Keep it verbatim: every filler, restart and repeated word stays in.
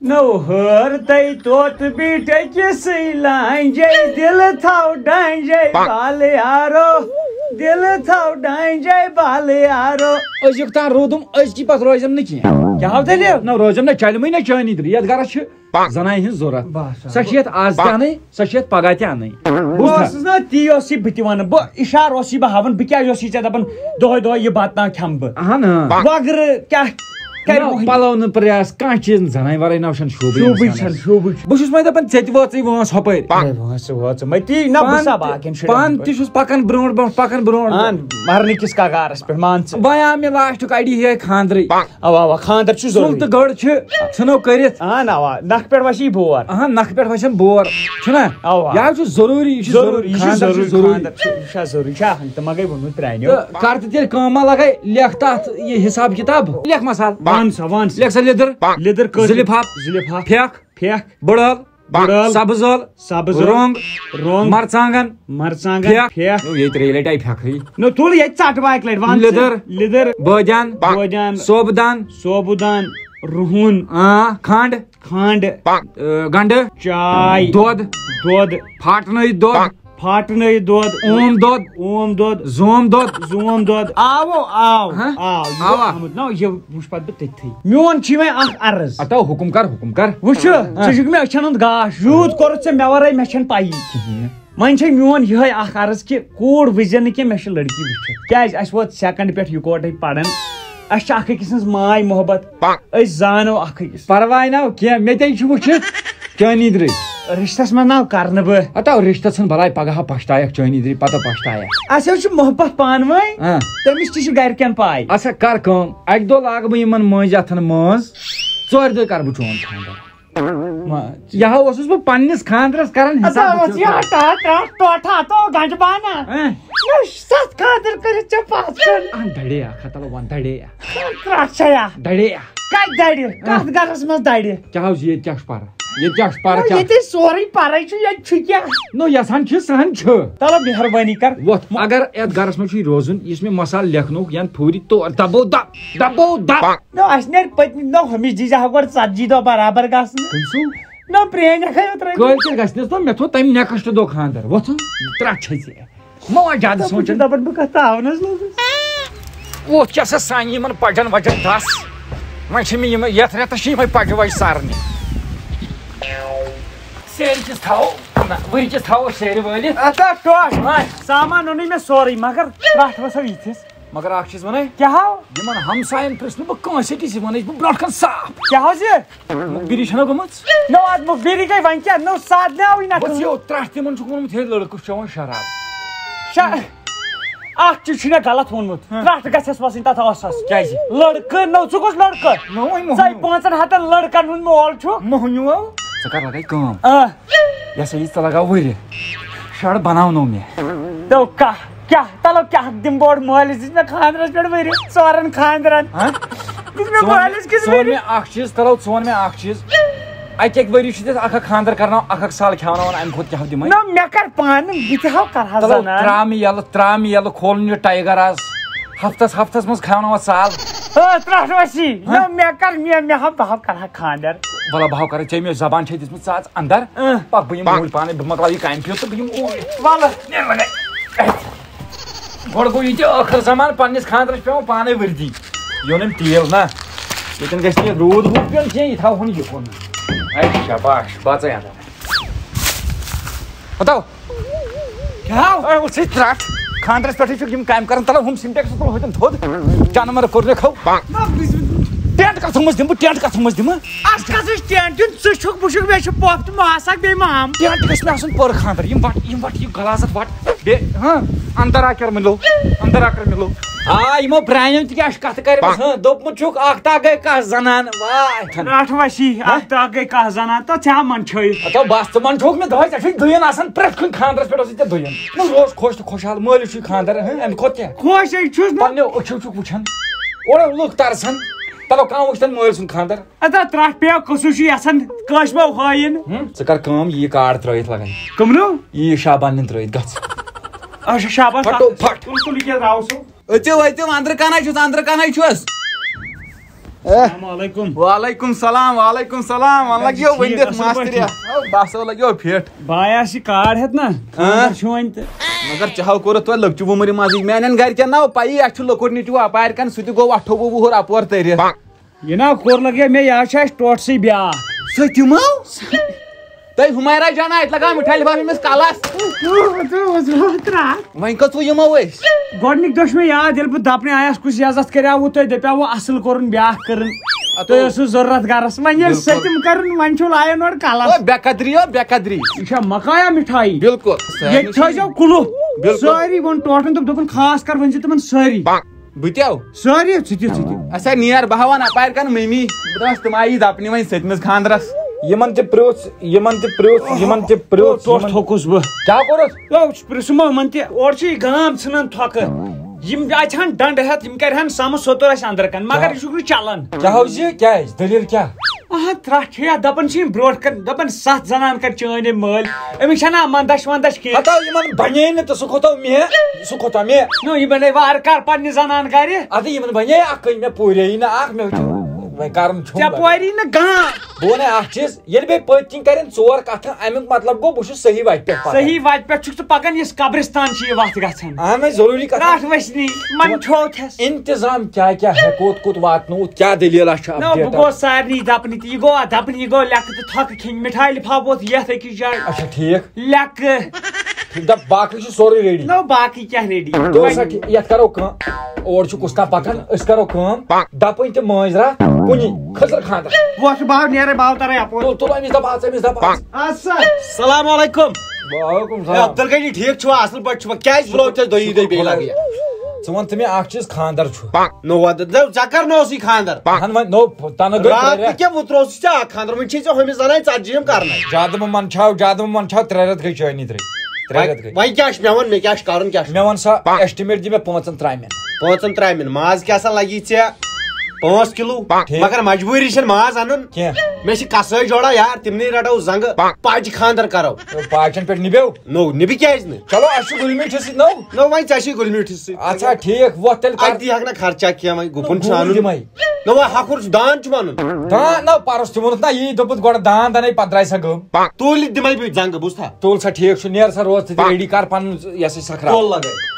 نو ہٲر تَے توت بیٖٹھ أکِسٕے لانجے، دِلہٕ تھاو ڈانجے بالہٕ یارو، دِلہٕ تھاو ڈانجے بالہٕ یارو۔ أزیُک تام روٗدُم، أزکی پتہٕ روزٮ۪م نہٕ کینٛہہ۔ کیٛاہ ہو تیٚلہِ؟ نہ روزٮ۪م نہ، چلہِ مٕے نہ چٲنی دِلہٕ، یتھ گرس چھِ زنانہِ ہٕنٛز ضروٗرت۔ بس، سۄ چھِ یتھ آز تہِ انٕنۍ، سۄ چھِ یتھ پگاہ تہِ انٕنۍ۔ بوٗزتھا؟ بہٕ اوسُس نا تی اوس یہِ بہٕ تہِ ونان، بہٕ اشارٕ اوس یہِ بہٕ ہاوان، بہٕ کیٛازِ اوس یہِ ژےٚ دپان دۄہے دۄہے یہِ بتہٕ نا کھٮ۪مہٕ بہٕ؟ اہن، آ۔ وگرٕ کیٛاہ؟ کَرِ نہ، موہنیو۔ پَلو نہٕ پرٛیس، کانٛہہ چیٖز نہٕ، زَنانہِ وَرٲے نہ وٕچھان شوٗبٕے شوٗبٕے اِنسانَس۔ چھَنہٕ، شوٗبٕے چھُنہٕ۔ بہٕ چھُس وۄنۍ دَپان، ژےٚ تہِ وٲژٕے وٲنٛس ہۄپٲرۍ۔ ہے، وٲنٛس ژٕ وٲژ، مےٚ تی نہ بہٕ پانہٕ سا تہِ، باقیَن شُرٮ۪ن پانہٕ ہۄپٲرۍ۔ تہِ چھُس پَکان برٛونٛٹھ برٛونٛٹھ، پَکان برٛونٛٹھ آن، برٛونٛٹھ۔ مَرنہٕ کِس کَگارَس پٮ۪ٹھ، مان ژٕ۔ وۄنۍ آو مےٚ لاسٹُک آیڈیا، ہے خانٛدرٕے۔ اَوا، اَوا، خانٛدر چھُ سُل ضروٗری۔ تہٕ گٔر چھِ، ژھٕنو کٔرِتھ۔ اَہَن، اَوا، نَکھٕ پٮ۪ٹھ وَسی بور۔ اَہَن، نَکھٕ پٮ۪ٹھ وَسن بور، چھُنہ؟ اَوا۔ یہِ حظ چھُ ضروٗری، یہِ چھُ ضروٗری، ضروٗری، یہِ چھُ خانٛدر ضروٗری۔ چھُ، یہِ چھُ ضروٗری، یہِ چھُ اَہَن، تہٕ مَگَے ووٚنمُت پرٛانیو۔ تہٕ کر تہٕ تیٚلہِ کٲم ما لگے، لیکھ تتھ یہِ حساب کتاب، لیکھ مسال۔ وَن سا، وَن سا۔ لیکھ سا لیٚدٕر، لیٚدٕر کٔژ؟ زٕ لفاف، زٕ لفاف۔ پھیکھ، پھیکھ۔ بٕڑ ٲل، بٕڑ ٲل۔ سبٕز ٲل۔ سبٕز ٲل۔ رۄنٛگ۔ رۄنٛگ۔ مرژانٛگن۔ مرژانٛگن۔ پھیکھ۔ پھیکھ۔ نو، ییٚتہِ ترٛیٚیہِ لٹہِ آیہِ پھیکھٕے۔ نو، تُل ییٚتہِ ژٹہٕ بہٕ اکہِ لٹہِ، وَن ژٕ۔ لیٚدٕر۔ لیٚدٕر۔ بٲدیان۔ بٲدیان۔ سوبہٕ دان۔ سوبہٕ دان۔ رُہُن۔ آ، کھنٛڈ۔ کھنٛڈ۔ آ، گنٛڈٕ۔ چاے۔ دۄد۔ دۄد۔ پھاٹنٲوِتھ دۄد۔ پھاٹنٲوِتھ دۄد۔ اوم دۄد۔ اوم دۄد۔ زوم دۄد۔ زوم دۄد۔ آو، آو، ہاں؟ آو۔ یہِ آوا؟ آمُت۔ نہ، یہِ وٕچھ پتہٕ بہٕ تٔتھی۔ میون چھُے وۄنۍ اکھ عرض۔ ہتو، حُکُم کر، حُکُم کر۔ وٕچھ، ہاں۔ ژٕ چھُکھ مےٚ أچھن ہُنٛد گاش۔ یوٗت کوٚرُتھ ژےٚ مےٚ ورٲے، مےٚ چھَنہٕ پَیی کِہیٖنۍ۔ وۄنۍ چھے میون یِہوٚے اکھ عرض کہِ کوٗر وٕچھزِ نہٕ کینٛہہ، مےٚ چھِ لڑکی وٕچھِتھ۔ کیٛازِ؟ اَسہِ ووت سیکنڈ پٮ۪ٹھ یِکوٹے پران۔ اَسہِ چھِ اکھ أکۍ سٕنٛز ماے محبت۔ أسۍ زانو اکھ أکِس۔ پرواے نہ کینٛہہ، مےٚ تے چھُ وٕچھِتھ چٲنی درٕے۔ رِشتَس منٛز نہ کرنہٕ بہٕ۔ ہتو، رِشتَس ژھٕن بلاے، پگاہ پشتایکھ چٲنی درٕے، پتہٕ پشتایکھ۔ اَسہِ حظ چھِ محبت پانہٕ ؤنۍ۔ ہاں۔ تٔمِس تہِ چھِ گرِکٮ۪ن پاے۔ اچھا، کر کٲم، اَکہِ دۄہ لاگہٕ بہٕ یِمن مٲنٛزۍ اَتھن مٲنٛز، ژورِ دۄہہِ کرٕ بہٕ چون خانٛدر۔ ما، یہِ ہا اوسُس بہٕ پننِس خانٛدرس کران، اَدٕ حِساب اوس وٕچھِو یہِ تُہۍ۔ ٹا-، ٹا-، ٹوٹھا تو گنٛجہِ بانہ۔ ہاں۔ نہ، ستھ خانٛدر کٔرِتھ ژےٚ پتھ کُن۔ اَن دڑے اکھ ہا، تلو وَن دڑے اکھ۔ ترٛٹھ چھےٚ یا؟ دڑے اکھ۔ کتہِ دڑِ؟ ہاں۔ کتھ گرس منٛز دڑِ؟ کیٛاہ حظ، ییٚتہِ کیٛاہ چھُ پرٕ؟ ییٚتہِ کیٛاہ چھُ پرٕ؟ نہ، کیٛاہ؟ ییٚتہِ سورُے پرے چھُ، ییٚتہِ چھُ کیٛاہ؟ نو، یژھان چھُ، سہن چھُ۔ تلو، مہربٲنی کر۔ وۄتھ، اگر یتھ گرس منٛز چھُے روزُن، یُس مےٚ مسالہٕ لیکھنووُکھ، ین فوری طور دبو دب، دبو دب۔ نہ، اَسہِ نیرِ پٔتمہِ، نہ، ہُمِس دیٖزِ ہا گۄڈٕ ژتجی دۄہ برابر گژھنہٕ۔ کٔمۍ سُنٛد؟ نہ، پرٛٲنۍ اکھ ہا ترٲوِتھ۔ کٲلۍ کیٛاہ گژھِ نہٕ تہٕ مےٚ تھوٚو تَمہِ نیکسٹ دۄہ خانٛدر۔ وۄتھ، ترٛٹھ چھے ژےٚ۔ مہ وۄنۍ زیادٕ دَپان چھُ، سونٛچُن۔ دَپان بہٕ کَتھ تاونَس لوٚگُس۔ وۄتھ چھِ آسان سانہِ یِمَن پَجَن وَجَن دَس۔ وۄنۍ چھِ مےٚ یِمَے، یَتھ رٮ۪تَس چھِ یِمَے پَجہِ وَجہِ سارنہِ۔ سیرِ کِس تھاوو، نہ، ؤری کِس تھاوو سیرِ وٲلِتھ۔ اَتھ ہا ٹوٹھ۔ وۄنۍ۔ سامان اوٚنُے مےٚ سورُے، مگر ترٛٹھ وَسو یِتھِس۔ مگر اکھ چیٖز ونے۔ کیٛاہ ہو؟ یِمن ہمساین پرٛژھ نہٕ بہٕ کٲنٛسہِ تہِ، یہِ ونے بہٕ برونٛٹھ کن صاف۔ کیٛاہ ہو زِ؟ مُخبری چھنا گٔمٕژ؟ نو، اتھ مُخبری گٔے وۄنۍ کیٛاہ؟ نو، سادناوٕے نہ بہٕ کٕہٕنۍ۔ یو ترٛٹھ تِمن چھُکھ ووٚنمُت، ہے، لڑکہٕ چھُ چٮ۪وان شراب۔ شا-، اکھ چیٖز چھُ مےٚ غلط ووٚنمُت۔ ہاں۔ ترٛٹھ گژھٮ۪س وسٕنۍ تتھ ٲسس۔ کیٛازِ؟ لڑکہٕ، نو، ژٕ کُس لڑکہٕ؟ نو، وۄنۍ ژے موہنیو۔ پانٛژن ہتن لڑکن ہُنٛد مول چھُ۔ موہنیو۔ ژٕ کر لگے کٲم۔ آ۔ یہِ ہسا یہِ ژٕ لگاو ؤرِ۔ شر بناونو مےٚ۔ تو کاہ، کیٛاہ؟ تلو کیٛاہ دِمہٕ بہٕ اورٕ مٲلِس؟ دِژ مےٚ خانٛدرس پٮ۪ٹھ ؤرِ، ژورن خانٛدرن۔ ہاں؟ دِژ مےٚ ژٕ وَن، مٲلِس کِس ژٕ وَن ؤرِ۔ مےٚ اکھ چیٖز، تلو ژٕ وَن مےٚ اکھ چیٖز۔ اَکہِ اَکہِ ؤری چھُ تَتھ اکھ اکھ خانٛدر کرناوان، اکھ اکھ سال کھیاوناوان، اَمہِ کھۄتہٕ کیٛاہ ہاو دِمے؟ نہ، مےٚ کر پانہٕ، بہٕ تہِ ہاو کرٕ ہا تلو زنان۔ ترٛاو مےٚ یَلہٕ، ترٛاو مےٚ یَلہٕ، کھولُن یہِ ٹایگر آز۔ ہفتس، ہفتس منٛز کھیاوناوان سال۔ آ، ترٛٹھ وسی۔ ہاں؟ نہ، مےٚ کر، مےٚ، مےٚ ہاو، بہٕ ہاو کرٕ ہا خانٛدر۔ وَلہ بہٕ ہاو کرٕ، ژےٚ مےٚ زبان چھے دِژمٕژ ژٕ اَژ اندر۔ اۭں۔ پَکھ بہٕ یِمہٕ اوٗرۍ پانے، بہٕ مۄکلاو یہِ کامہِ پیوٗت تہٕ بہٕ یِمہٕ اوٗرۍ۔ وَلہٕ۔ نیر وَنے۔ گۄڈٕ گوٚو یہِ تہِ ٲخٕر زمان، پننِس خانٛدرس چھُ پٮ۪وان پانے وردی۔ یہِ اوٚن أمۍ تیٖل نا۔ ییٚتٮ۪ن گژھِ نہٕ یہِ روٗد ووٗد پیوٚن کینٛہہ، یہِ تھاوہون یِکُن۔ اے شاباش، بَژَے اندر۔ ہتو۔ کیٛاہ؟ اے، وٕچھ ژٕ ترٛٹھ۔ خانٛدرس پٮ۪ٹھٕے چھُکھ یِم کامہِ کران، تَلہٕ ہُم سِنٹیکس تُل ہوٚتٮ۪ن تھوٚد۔ جانور کوٚر مےٚ کھو۔ نہ، بہٕ چھُس ٹینٹ کتھ منٛز دِمہٕ بہٕ؟ ٹینٹ کتھ منٛز دِمہٕ؟ اَسہِ کَتھ چھُ ٹینٹ دیُن؟ ژٕ چھُکھ، بہٕ چھُکھ، مےٚ چھُ پۄپھ تہٕ ماسا بیٚیہِ مام۔ ٹینٹ گژھِ مےٚ آسُن پٔر خانٛدر۔ یِم وَٹ، یِم وَٹ، یہِ غلازت وَٹ۔ بیٚیہِ، ہاں، اندر آ کر مِلو، اندر آ کر مِلو۔ آ، یِمو پرٛانیو تہِ کیٛاہ چھِ کَتھٕ کَرِمَژٕ، ہاں، دوٚپمُت چھُکھ، اَکھ تاکھ گٔے کَتھ زنان، واے۔ رٹھ وسی، ہاں۔ اَکھ تاکھ گٔے کَتھ زنان، تہٕ ژےٚ ہا منٛدچھٲیِتھ۔ ہتو بس، ژٕ منٛدچھوکھ مےٚ دۄہے، ژےٚ چھُے دٔیُن آسان، پرٛٮ۪تھ کُنہِ خانٛدرس پٮ۪ٹھ اوسُے ژےٚ دٔیُن۔ نہ، روز خۄش تہٕ خۄشحال، مٲلِس چھُے خانٛدر، ہاں، اَمہِ کھۄتہٕ کیٛاہ؟ خۄش ہے چھُس نہٕ۔ پنٛنیو أچھو چھُکھ وٕچھان، اورٕ لُکھ ترسان، تلو کانٛہہ وٕچھتن مٲلۍ سُنٛد خانٛدر۔ ادا ترٛٹھ پیٚیو، کُس چھُ یژھان کٲشمو ہٲیِن؟ ہُم، ژٕ کر کٲم، یہِ کارڈ ترٲیِتھ لگان۔ کٕمنو؟ یہِ شابان نِن ترٲیِتھ گژھ۔ اچھا، شابان، پھٹو پھٹ۔ تُل، تُل، یہِ کیٛاہ درٛاو سُہ؟ أژِو، أژِو، اندرٕ کنے چھُس، اندرٕ کنے چھُس۔ السلام علیکم۔ وعلیکم سلام، وعلیکم سلام۔ وَن لَگیو ٹھیٖک، ؤنِتھ اَصٕل ماستٕریا۔ پٲٹھۍ۔ بہٕ ہسا لَگیو فِٹ۔ بہٕ آیاس یہِ کارڈ ہٮ۪تھ نا، ہاں؟ خانٛدر چھُ وۄنۍ تہٕ۔ مگر ژےٚ ہاو کوٚرُتھ توتہِ لۄکچہِ وُمرِ منٛزٕے۔ میٛانٮ۪ن گرِکٮ۪ن نا پَیی، اَسہِ چھُ لۄکُٹ نیٚچوٗ اَپارِ کَنہِ، سُہ تہِ گوٚو اَٹھووُہ وُہُر اَپور تٔرِتھ۔ یہِ نا کوٚر لَگیو مےٚ، یہِ حظ چھُ اَسہِ ٹوٹھسٕے بیٛاکھ۔ سُہ تہِ مو؟ تۄہہِ حُمیرا جانا اَتہِ لَگاو مِٹھایہِ لِفافہٕ أمِس کَلَس۔ وۄنۍ کٔژ وُہ یِمو أسۍ؟ گۄڈٕنِکۍ دۄہ چھُ مےٚ یاد، ییٚلہِ بہٕ دَپنہِ آیَس، کُس عزت کَریاوُ تۄہہِ، دَپیٛاوُ اَصٕل کوٚرُن، بیٛاکھ کٔرٕن۔ اَدٕ تۄہہِ ٲسوٕ ضروٗرت گَرَس، وۄنۍ ییٚلہِ بِلکُل۔ سٔتِم کَرٕن، وۄنۍ چھُو لایان اورٕ کَلَس۔ او، بے قدری، او، بے قدری۔ یہِ چھا مَکایا مِٹھایی؟ بِلکُل۔ ییٚتہِ تھٲیزیو کُلُف۔ بِلکُل۔ سٲری ووٚن ٹوٹھن، دوٚپ، دوٚپُن، خاص کر ؤنۍ زِ تِمَن سٲری۔ بہٕ تہِ آو۔ سٲری، ژٕ تہِ، ژٕ تہِ۔ اچھا، نیر بہٕ ہاوان اَپارِ کَن مٔمی۔ بہٕ دَپَس، تِم آیی دَپنہِ وۄنۍ سٔتمِس خانٛدرَس۔ یِمَن تہِ پرٛژھ، یِمَن تہِ پرٛژھ، یِمَن تہِ پرٛژھ، ٹوٹھ یِمَن تھوٚکُس بہٕ۔ کیٛاہ کوٚرُتھ؟ یو، پرٛژھُم یِمَن تہِ، اورٕ چھُ یہِ گام ژھٕنان تھۄکہٕ۔ یِم اَتہِ ہَن ڈنٛڈٕ ہٮ۪تھ، یِم کَرِہَن سَمہٕ سوٚتُر اَسہِ اَنٛدر کَن، مگر کیٛاہ؟ یہِ چھُکھ نہٕ چَلان۔ کیٛاہ حظ یہِ؟ کیٛازِ؟ دٔلیٖل کیٛاہ؟ آ، ترٛٹھ چھےٚ یَتھ، دَپان چھِ یِم برٛونٛٹھ کَن، دَپان سَتھ زَنان کَرِ چٲنۍ أمۍ مٲلۍ۔ أمِس چھَنا مَندَچھ وَندَچھ کینٛہہ؟ ہَتاو یِمَن بَنے نہٕ تہٕ سُہ کوٚتاو مےٚ، سُہ کوٚتاو مےٚ۔ نو، یہِ بَنے وارٕ کار پنٛنہِ زَنان کَرِ۔ اَدٕ یِمَن بَنے اَکٕے، مےٚ پوٗرے یی نہٕ اَکھ، مےٚ وٕچھ وۄنۍ کَرُن چھُم ژےٚ وۄنۍ۔ پورِ نہٕ کانٛہہ۔ بہٕ وَنے اَکھ چیٖز، ییٚلہِ بیٚیہِ پٔتۍ کِنۍ کَرن ژور کَتھٕ، اَمیُک مطلب گوٚو بہٕ چھُس صحیح وَتہِ پٮ۪ٹھ پَکان۔ صحیح وَتہِ پٮ۪ٹھ چھُکھ ژٕ پَکان، یُس قبرستان چھُ یہِ وَتھ گژھان۔ اَہَن وۄنۍ ضروٗری کَتھ۔ ترٛٹھ وٕچھنی، مَن چھوٚو تھَس۔ انتظام کیٛاہ کیٛاہ ہٮ۪کوت کوٚت واتنووُت، کیٛاہ دٔلیٖلہ چھِ نو، update؟ بہٕ گوس سارنٕے دَپنہِ تہِ، یہِ گوٚو اَتھ دَپنہِ، یہِ گوٚو لیٚکہٕ تہٕ تھۄکہٕ کھیٚنۍ، مِٹھایہِ لِفاف ووت یَتھ أکِس جایہِ۔ اچھا، ٹھیٖک۔ لیٚکہٕ۔ دَپ باقٕے چھُ سورُے ready۔ نو، باقٕے کیٛاہ ready؟ گوٚو سا ٹھیٖک، یَتھ کَرو کٲم۔ اورٕ چھُ کُس تام پَکان، أسۍ کَرو کٲم۔ دَپٕنۍ تہِ مٲنٛزِ راتھ کُنی، خٔزٕر خانٛدر۔ وۄتھ چھُ باو نیرے، باو تَرے اَپور۔ تُل، تُل أمِس دَپ اَژ، أمِس دَپ اَژ۔ اَدٕ سا۔ السلام علیکم۔ وعلیکم ہے السلام۔ عبدالغنی، ٹھیٖک چھُوا؟ اَصٕل پٲٹھۍ چھُوا؟ کیٛازِ بُلٲو ژےٚ دۄیی دۄہہِ بیٚیہِ لَگہٕ؟ ژٕ وَن تہٕ مےٚ اَکھ چیٖز، خانٛدر چھُ۔ نو، وَن تہٕ، ژےٚ کَر نہٕ اوسُے خانٛدر؟ اَہَن وۄنۍ، نو، تَنہٕ گٔے راتھ ترٛےٚ تہِ رٮ۪تھ۔ کیٛاہ وُتروسُے ژےٚ اَکھ خانٛدر؟ وٕنہِ چھے ژےٚ ہُمِس زَنانہِ ژَتجی یِم کَرنَے۔ زیادٕ مہٕ منٛدچھاو، زیادٕ مہٕ منٛدچھاو، ترٛےٚ رٮ۪تھ گٔے چٲنی درٛے۔ ترٛےٚ وۄنۍ، رٮ۪تھ گٔے۔ وۄنۍ کیٛاہ چھُ مےٚ وَن، مےٚ کیٛاہ چھُ کَرُن، کیٛاہ چھُ؟ مےٚ وَن سا، estimate دِ مےٚ پانٛژَن ترٛامٮ۪ن۔ پانٛژَن ترٛامٮ۪ن۔ ماز کیٛاہ سا لَگی ژےٚ؟ پانٛژھ کِلوٗ۔ ٹھیٖک۔ مگر مجبوٗری چھَنہٕ ماز اَنُن۔ کینٛہہ۔ مےٚ چھِ کَسٲے جوڑا یار، تِمنٕے رَٹو زنٛگہٕ، پاچہِ خانٛدر کَرو۔ پاچَن پٮ۪ٹھ نِبیو؟ نو، نِبہِ کیٛازِ نہٕ؟ چلو، اَسہِ چھُ گُلۍ میٖٹھِس سۭتۍ نو۔ نو، وۄنۍ ژےٚ چھُے گُلۍ میٖٹھِس سۭتۍ۔ اَدٕ سا، ٹھیٖک، وۄتھ تیٚلہِ کَر۔ اَتہِ دی ہٮ۪کھ نہ خرچہ کینٛہہ، وۄنۍ گُپُن چھُ گُپُن اَنُن۔ دِمَے۔ نو، وۄنۍ ہَکھُر چھُ، دان چھُ اَنُن۔ دان، نہ، پَرُس تہِ ووٚنُتھ نہ، یی دوٚپُتھ گۄڈٕ دان دَنے، پَتہٕ درٛاے سا گٲم۔ تُلہِ دِمَے بہٕ زنٛگہٕ، بوٗزتھا؟ تُل سا، ٹھیٖک چھُ، نیر سا، روز ژٕ تہِ ready، کَر پَنُن یہِ ہسا یہِ سَکھراو۔ تُل لَگے۔